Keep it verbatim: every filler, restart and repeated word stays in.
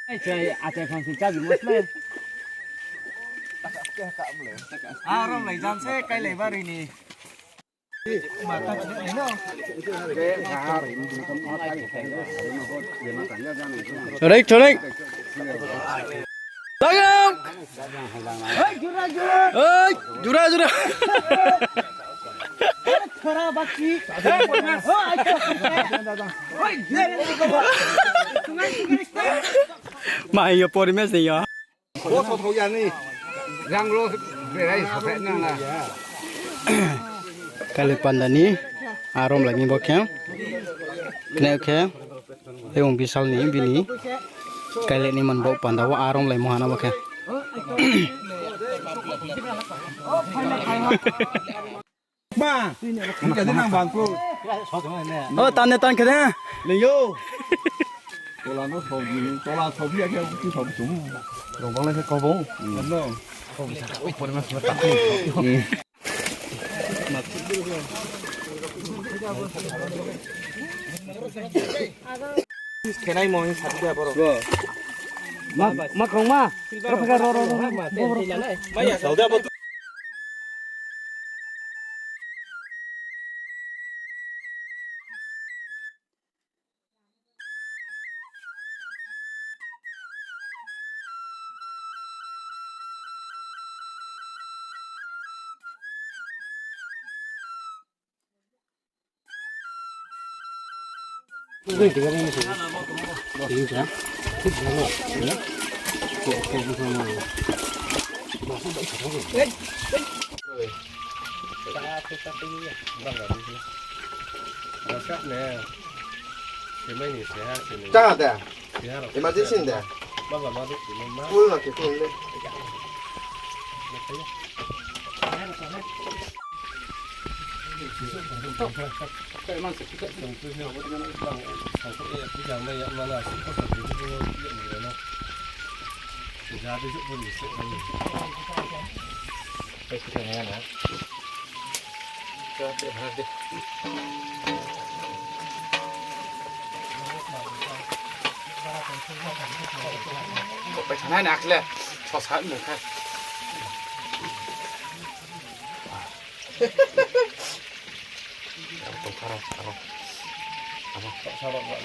Achai, achai phan si chabi mo sle. Arom lai jan se kailai bari ni. Chorek, chorek. Lagam. Oi, jura, jura. Mai yo porimes ni yo. Kailai panda ni arom lai mi bo khe. Kne khe. Tei ong bisal ni bini. Kailai ni man bo panda wo arom lai mo hana bo khe. Ma, ni jadi nang bangku. O, tan de tan khe de. Leyo. Tola no sobi, tola sobi ake kuti sobi tum. Rong bang le khe kau bo. No. Khenai mo hin sadi da boro. Ma, ma khong ma. Ro phaga ro ro ro. Tang de. Emergency de. Full na ke full de. Pai thanai na khle, sosa nung kha. Tongthar aro. Aro.